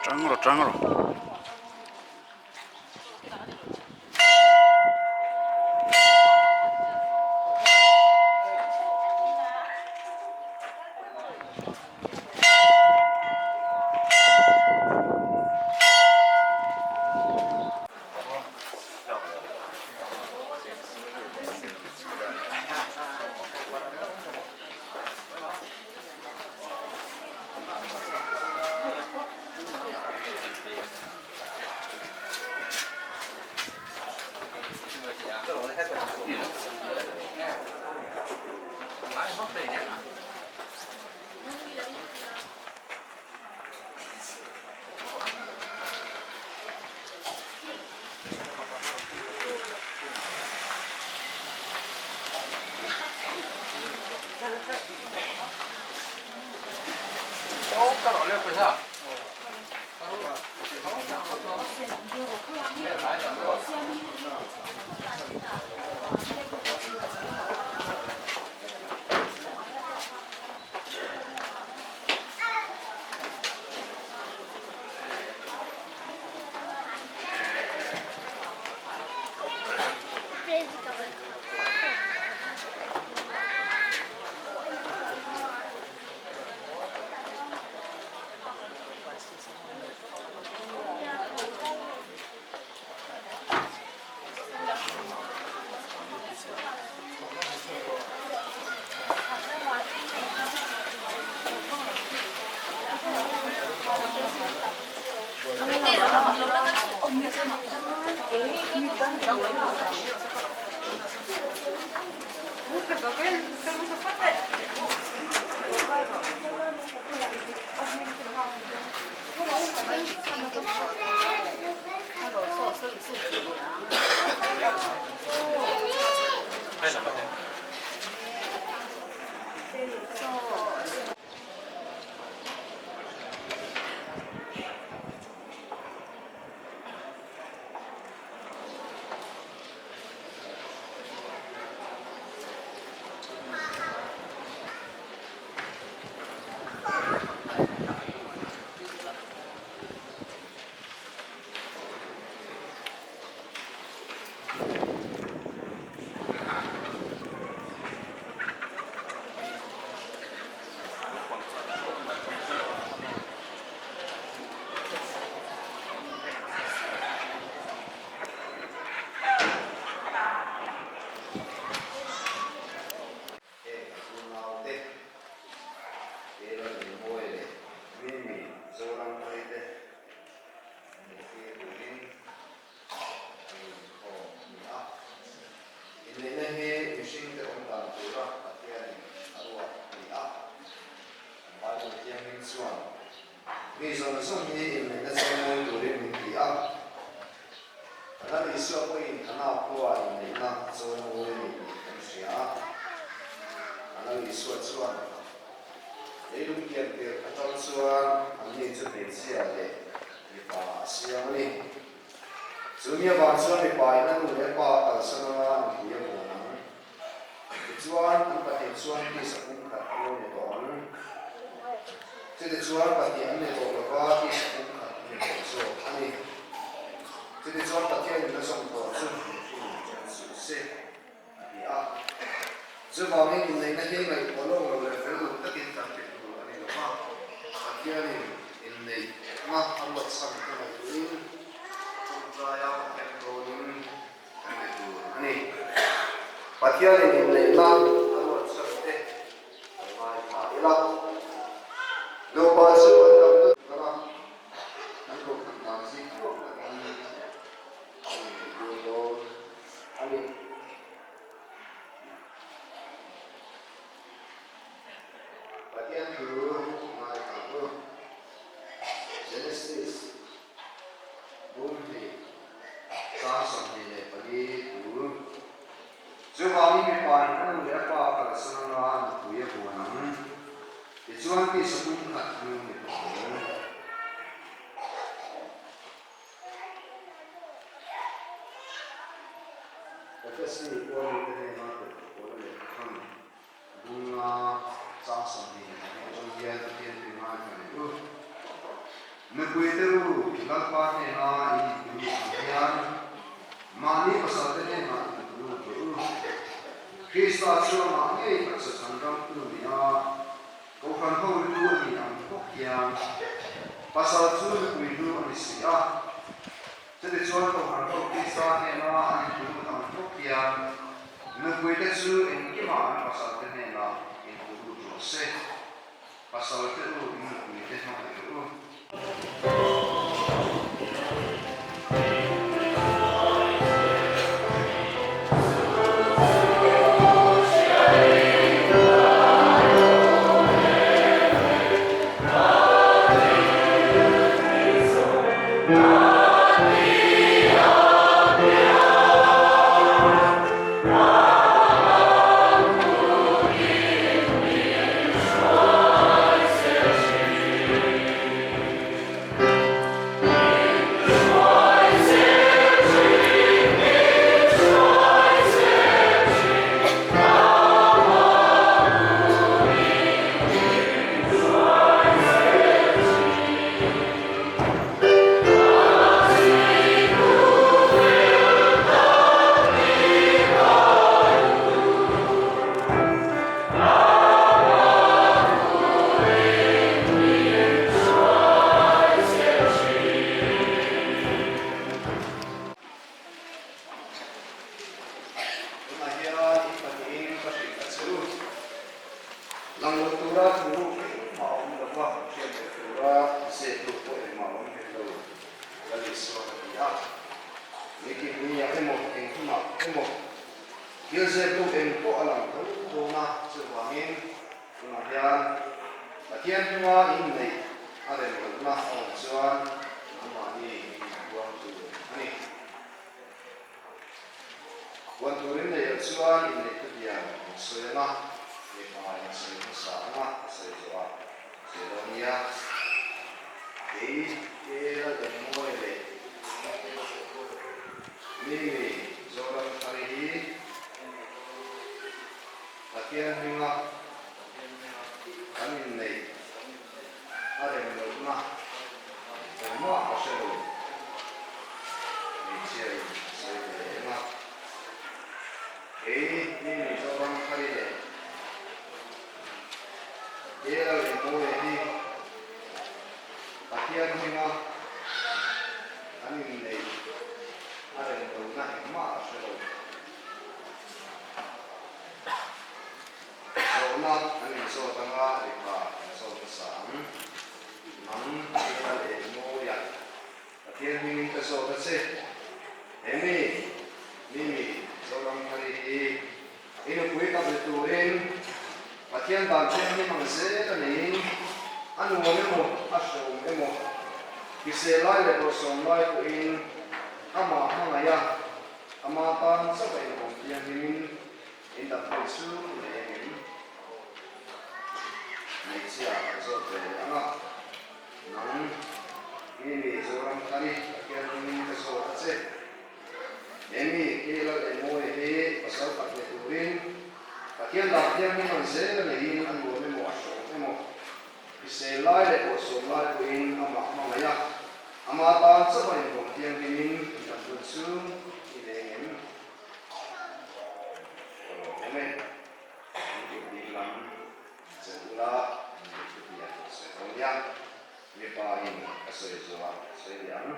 Tang rawh tang rawh. Heng a unaute, Aaron Lungmawi leh Mimi Zoramthari te hmuhtir turin an inkhawm a ni a. Inneihna hi mihringte awm dan tura Pathianin a ruat a ni a. Kan Bible Thianghlim chuan mi zawng zawng hi inneihna chawimawi turin min ti a. Kan Isua pawhin a naupua inneihna chawimawi a ni tih kan hria a. Kan Isua chuan leilung pian tirh atang chuan anni chu hmeichhia leh mipa a siam a ni. Chu mi avang chuan mipa in a nu leh pa a kalsan anga an hli a vuan ang. Tichuan an pahnih chuan tisa pumkhat an lo ni tawh ang. Chutichuan pahnih an ni tawh lova tisa pumkhat an ni tawh zawk a ni. Chutichuan Pathianin a zawm tawh chu mihring in suh se a ti a. Chuvangin inneihna hi ngaihtuah lawk lo leh fel lo takin kan ti tur a ni lo va, Pathianin inneihna a ruat chhan ka ngaihtuahin tawngtaia Pathian dawnin kan ti tur a ni. Pathianin inneihna a ruat chhan te kan ngaithla ila. Nupa chu an dam deuh dang a, an kohhran dan zik tluak takin an inti dun dawn a ni. Pathian thu ngaithla u. chuan tisa pumkhat an lo ni tawh ang. Efesi khuamite hnena tirhkoh lehkha khan Bunga chang 22 atang hian Pathian thu ngaithla leh u. Mipuite u, Lalpa hnena in intu ang hian mahni pasalte hnenah intu rawh u. Krista chu amah ngei taksa chhanramtu nia Kohhran ho lu a ni ang bawk hian pasal chu nupui lu a ni si a. Chutichuan Kohhran ho Krista hnena an intulut ang bawk hian nupuite chu engkimah an pasalte hnenah intulut rawh se. Pasalte u, in nupuite hmangaih rawh u. Tunah hian in pahnihin ka hrilh a che u. Lang lo tura thu ruk engmah a awm lo va, hriat loh tura zep ruk pawh engmah a awm hek lo, Lal Isua ka ti a. Nikin ni ah emaw eng hunah emaw thil zep ruk eng pawh a lang tho dawn a, chuvangin tunah hian Pathian hnunga inneih a rem lohna a awm chuan nangmahni in huam tur a ni. Huan tur in neih loh chuan inneih thutiang in sawi ang a, mipa in sawi hmasa ang a, a sawi zawh a sawi lo nia. Kei te Laldenmawi leh Mimi Zoramthari hi Pathian hminga kan inneih a rem lohna engmah ka hre lo, hmeichhia in a sawi ve em a. Kei mi Mizoram thari leh KL Engmawia hi Pathian hminga kan inneih a rem lohna engmah ka hre lo. Zawhna an inzawt anga mipa an zawt hmasa ang. Nang Ila leh Mawia, Pathian hmingin ka zawt a che. He mi, Mimi, Zoramthari hi i nupui tak ni turin Pathian dan thianghlim ang zel a neiin a nuam emaw a hreawm emaw hrisel lai leh bawrhsawm lai pawhin amah hmangaih a, ama tan chauh a inawm thianghlimin In dang pawh chu nei angin hmeichhia an zawt ve leh ang a, nang mi mi Zoram thari Pathian hmingin ka zawt a che. He mi Keilal Engmawia hi pasal tak ni turin Pathian dah thianghlim ang zel a neiin a nuam emaw a hreawm emaw hrisel lai leh bawlhsawm lai pawhin amah hmangaih a, ama tan chauh a inbawm thianghlimin in dang hun chu i nei angem? Awm e, an kut ding lam che ula an leh thu tia sawi dawn nia, mipa in ka sawi zuah sawi leh ang.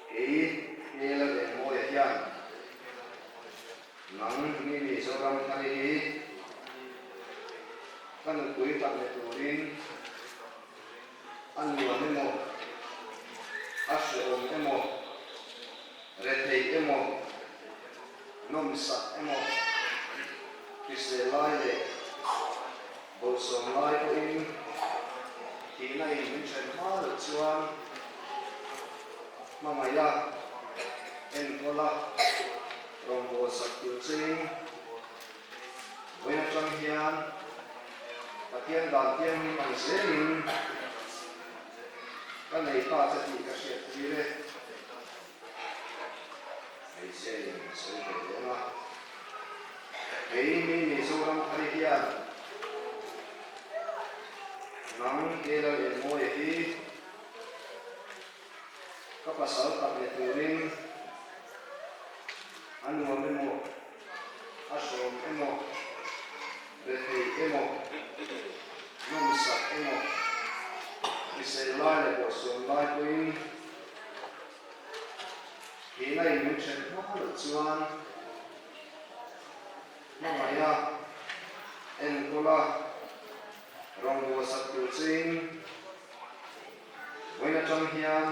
Kei Hmela leh Mawia hian nang mi Mizoram thari hi ka nupui tak ni turin A nuam emaw, a hrehawm emaw, rethei emaw, nawmsak emaw, hrisel lai leh bawlhsawm lai pawhin thihna in min hren hma loh chuan hmangaih a, enkawl a, rawngbawlsak tur chein vawiin atang hian. Pathian dan thianghlim ang zelin ka nei ta che tih ka hriat tir e. Hmeichhia in a sawi ve leh ang a. Kei mi Mizoram thari hian nang he Lalengmawia hi ka pasal tak ni turin a nuam emaw, a hrawm emaw, rethei emaw, nawmsak emaw, hrisel lai leh bawhsawm lai pawhin Thihna in min then hma loh chuan hmangaih a, enkawl a, rawngbâwl sak tur chein vawiin atang hian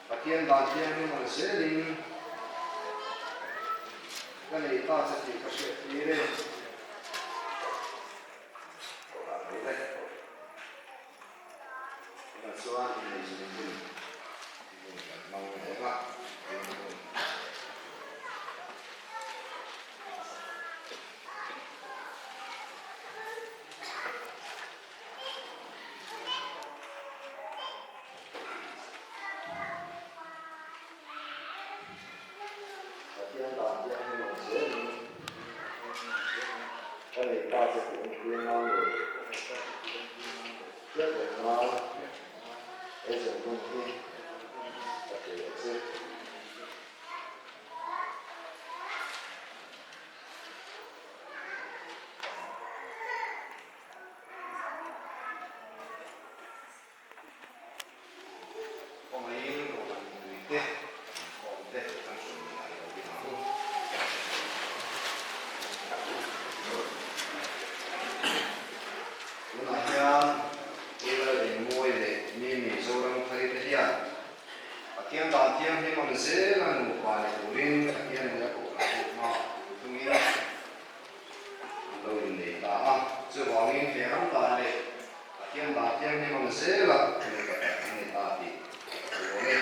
Pathian dan thianghlim ang zelin ka nei ta che tih ka hriat tir e. Tunah chuan innei zung hun hun kan hmang reng a, tun hun. Pathian dan thianghlim ang zelin ka nei ta che tih entir nan leh hriat reng nan he zungbun hi ka pe a che. Khawngaiin Roman mipuite inkhawmte kan hruai ni ai lo ding ang. Tunah hian Pu Lal Engmawi leh Mimi Zoramthari te hian Pathian dan thianghlim ang zela nupa ni turin Pathian leh a kohhran ho hma thungin an lo innei ta a. Chuvangin he ram dan leh Pathian dan thianghlim ang zela nupa tak an ni ta tih ka lawm e.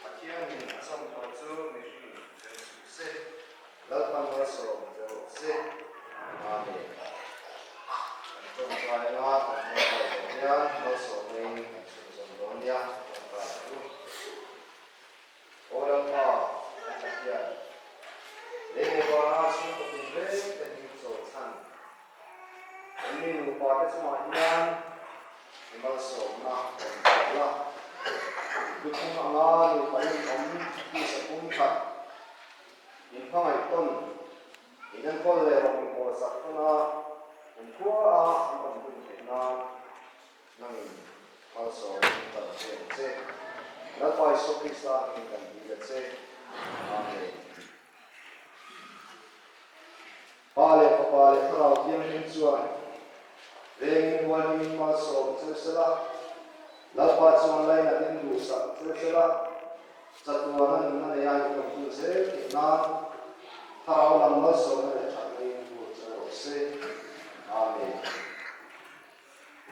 Pathianin a chawmtawh chu mihring then suh se. Lalpan malsawm che rawh se. Amen. Kan tawngtai anga kan tawngtai zawh hian malsawmna in kan chhunzawm dawn nia tawngtai ang u. Aw Lalpa, kan Pathian, lei leh vana chhungkaw tinreng te hming chawi chhan kan mi nupa te chungah hian i malsawmna rawn pek la. Luphung anga nupa inawm tisa pumkhat Inhmangaih pawn inenkawl leh rawn inbawl sak pawn a kumkhua a an awm hun theih nan nangin malsawm kan che ang che. Lalpa Isua Krista hmingin kan dil a che. Amen. Pa leh Fapa leh Thlarau Thianghlim chuan vengin hualhim malsawm che sela, Lalpa chuan lainatin duhsak che sela, Chatuana nunna neia i awm hun zel theih nan Thlarau lam malsawmna leh thatna in hmu che rawh se. Amen.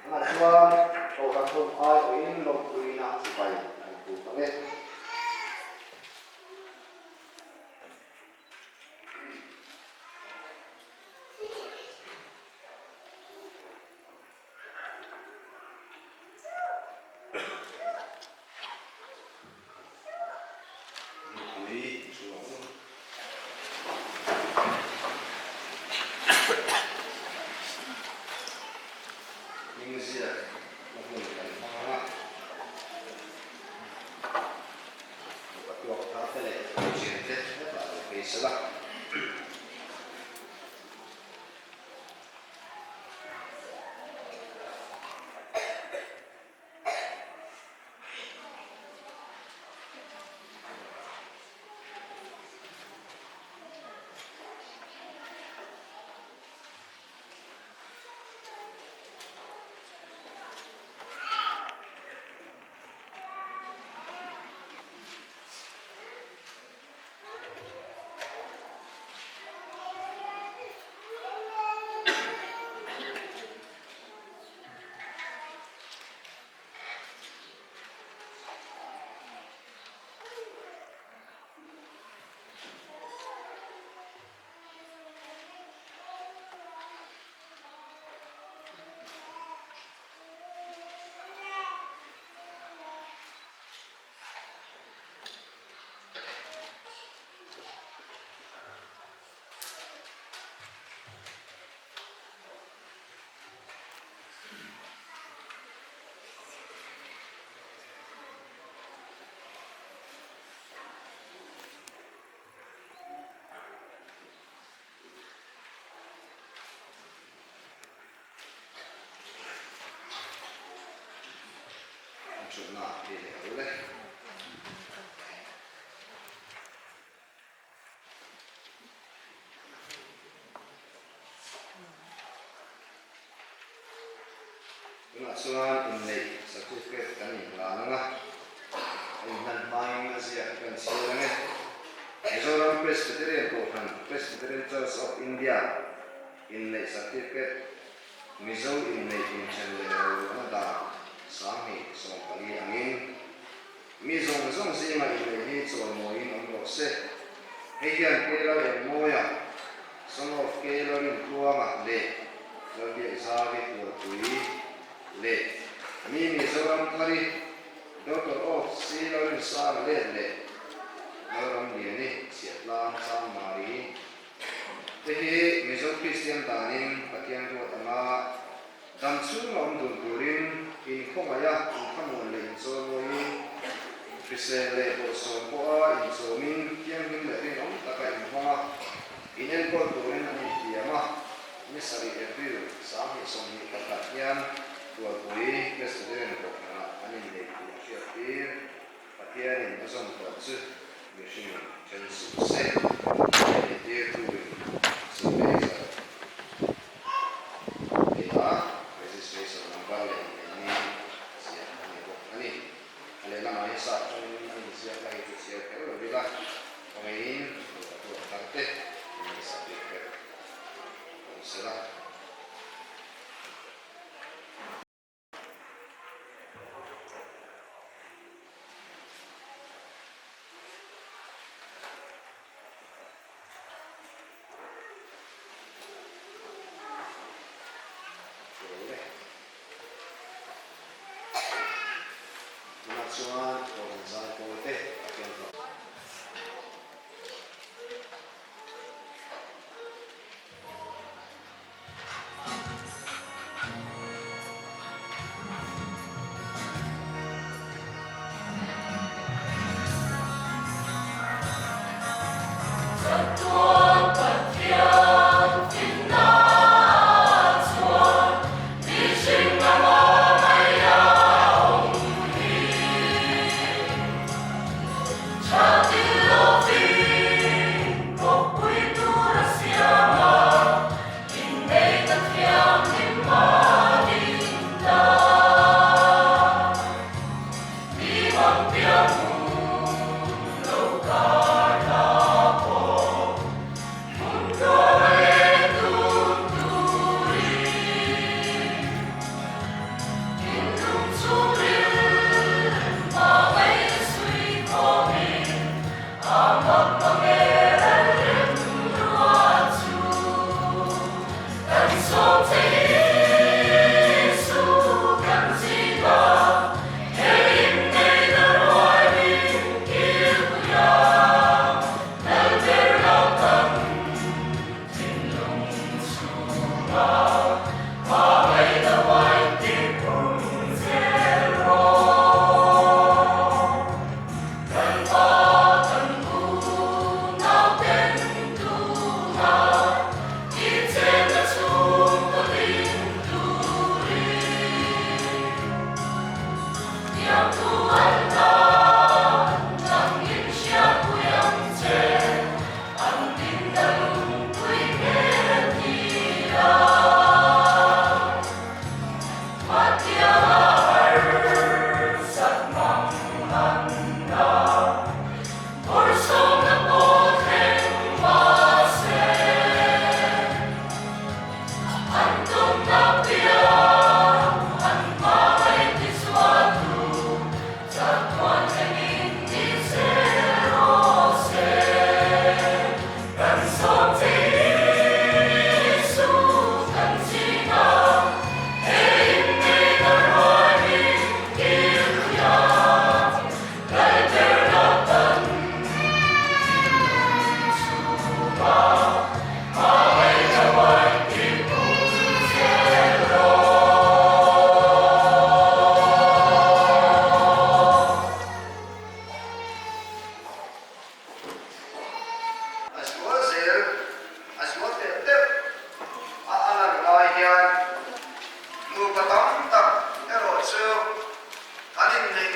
Tunah chuan Kohhran hun aiawhin lawmpuina chibai an buk ang e. Nupui chu a awm. Hming ziak na hmun kan hmang ang a. thutna ah phei leh ang le. Tunah chuan inneih certificate kan inhlan ang a, a inhlan hmain a ziak hi kan chhiar ang e. Mizoram Presbyterian Kohhran, Presbyterian Church of India, inneih certificate Mizo inneih inthen leh roluahna dan 2014 angin mi zawng zawng zinga inneih hi chawimawiin awm rawh se. Hei hian Keilo Engmawia, Son of Keilo Rintluanga leh Lalbiakzavi Tualpui leh mi Mizoram Thari, Daughter of Silo Rinsanga let leh Lalramliani Chhiahtlang Changmari Te hi Mizo Kristian danin Pathian ruat anga dam chhunga awm dun turin inkhawngaih a, inkhamuan leh inchawimawiin, hrisel leh bawrhsawm pawha inchawmin, thianghlim leh rinawm taka inhawng a, inenkawl turin an intiam a. Ni sarih April 2021 hian Tualpui Presbyterian Kohhranah an inneih tih a hriattir. Pathianin a zawm tawh chu mihringin then suh se tih tirtuin signature nei a, registration number leh inneihni ziah a ni bawk a ni. A lehlamah hi sap tawngin a inziak lai chu chhiar kher lo ila, kawngeiin lehkhabu a thar te inneih sak bik ber awm sela. Tunah chuan Kohhran Zaipawl te Pathian fak.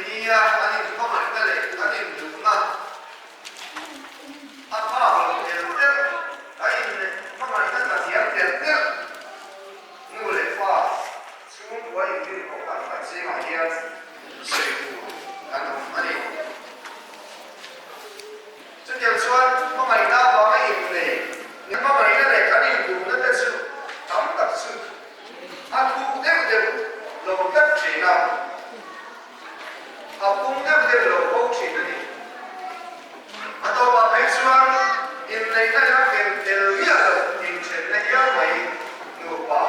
nia an inhmangaihna leh an induhna a phak lo telh telh, a inhmangaihna tlahniam telh telh nu leh pa chhungkua inrinkhawp tam tak zingah hian sawi tur kan awm a ni. Chutiang chuan hmangaihna avanga innei, hmangaihna leh kan induhna te chu tam tak chu a thuk deuh deuh lo tlat thin a, a pung deuh deuh lo fo thin a ni. A tawpah phei chuan inneihna ila ken tel miah loh inthenna hial mai nupa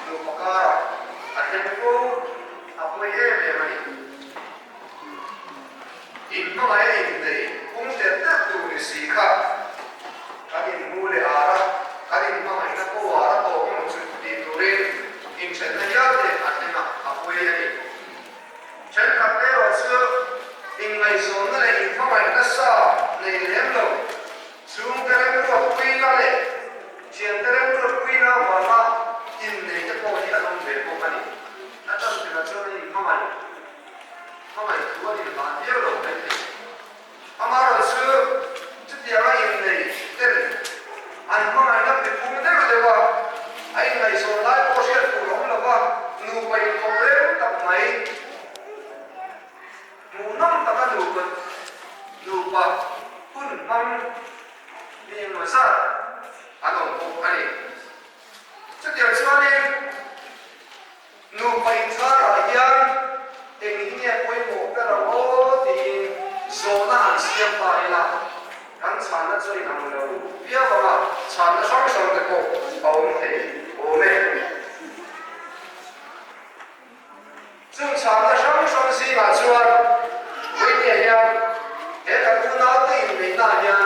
nupa karah a thleng fo a pawi em em a ni. Inhmangaih a innei pung telh telh tur ni si kha kan inhmu leh ar a, kan inhmangaihna pawh ar a tawp emaw chu tih turin inthenna hial te a thleng a, a pawi a ni. Thenkhat erawh chu inngaihzawnna leh inhmangaihna sa nei lem lo, chhungte remruatpuina leh thiante remruatpuina avanga innei te pawh hi an awm ve bawk a ni. A tantirah chuan an inhmangaih. Hmangaih thu a inhlan viau lo mai thei. Amaherawhchu, chutianga innei ten an hmangaihna pe pung deuh deuh a, a inngaihzawn lai pawh hriat tur a awm lo va, nupa inkawp rem tak mai, hmuhnawm taka nupa nupa hun hmang mi engemaw zat an awm bawk a ni. Chutiang chuanin. Nupa inkarah hian eng hi nge pawimawh ber ang aw tiin zawhna han siam ta ila, kan chhanna chu a inang lo viau ang a, chhanna hrang hrang te pawh a awm thei awm e. Chung chhanna hrang hrang zingah chuan Whitney-a hian he kan unaute inneihnaah hian,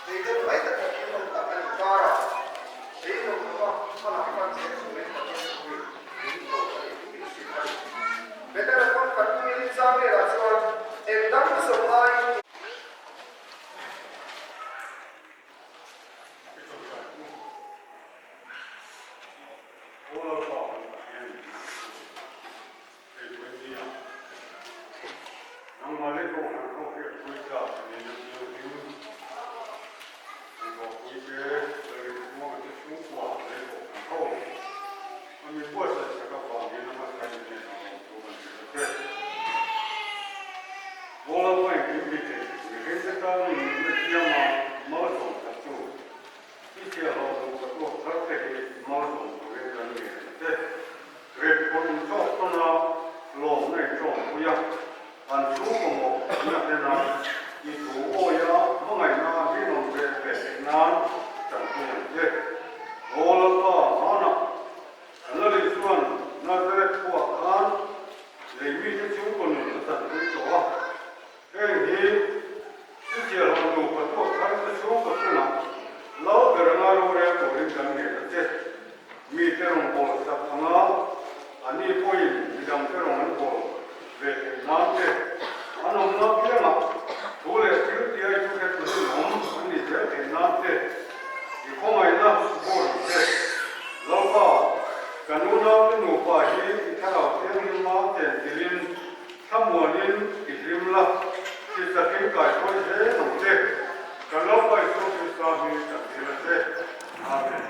Beidawng mai tak takin awm tak a ni kar a, beidawng lova hmalam pan zel turin Pathian thuin min ko a ni, min hrilh a ni. Better pawn kan tumin chang velah chuan eng dang zawng aiin i. Hei Wendy-a, nangmah leh Kohhran ho hriatpui tlak a nihna thianghlim an hlawhpuite Lalrinchhunga te chhungkua leh Kohhran ho a mi buatsaih sak avangin a hmasa in hnenah lawmthu kan hrilh a che. Aw Lalpa engkim ti thei, mihringte tana nunna siama malsawm thattu, I chhiahhlawh duh ka tuak thar te hi malsawm turin kan ngen a che. Rit pawh in chawk tawn a, lawmna in tawngpui a, an chhungkaw mawh na hlen a, i thu awi a hmangaihna rinawm ve ve theih nan tanpui ang che. Aw Lalpa, hmanah kan Lali chuan Nazareth khuaah khan lei mite chhungkaw nun a tanpui tawh a, Heng hi Chutiang nupa tuak thar te chhungkaw chungah lo ber anga rorel turin kan ngen a che. Mite rawn bawl sak anga anni pawhin midangte rawn an bawl ve theih nan te, an awmna piangah thu leh thil tiai thu hre turin awm an ni zel theih nan te i khawngaihna bawr ang che. Lalpa, kan unaute nupa hi i thlarau thianghlim a chenchilhin Thlamuanin i hlim la, chi takin kaihruai zel ang che. Kan lo paihchhuak Krista hi kan thil a che. Amen.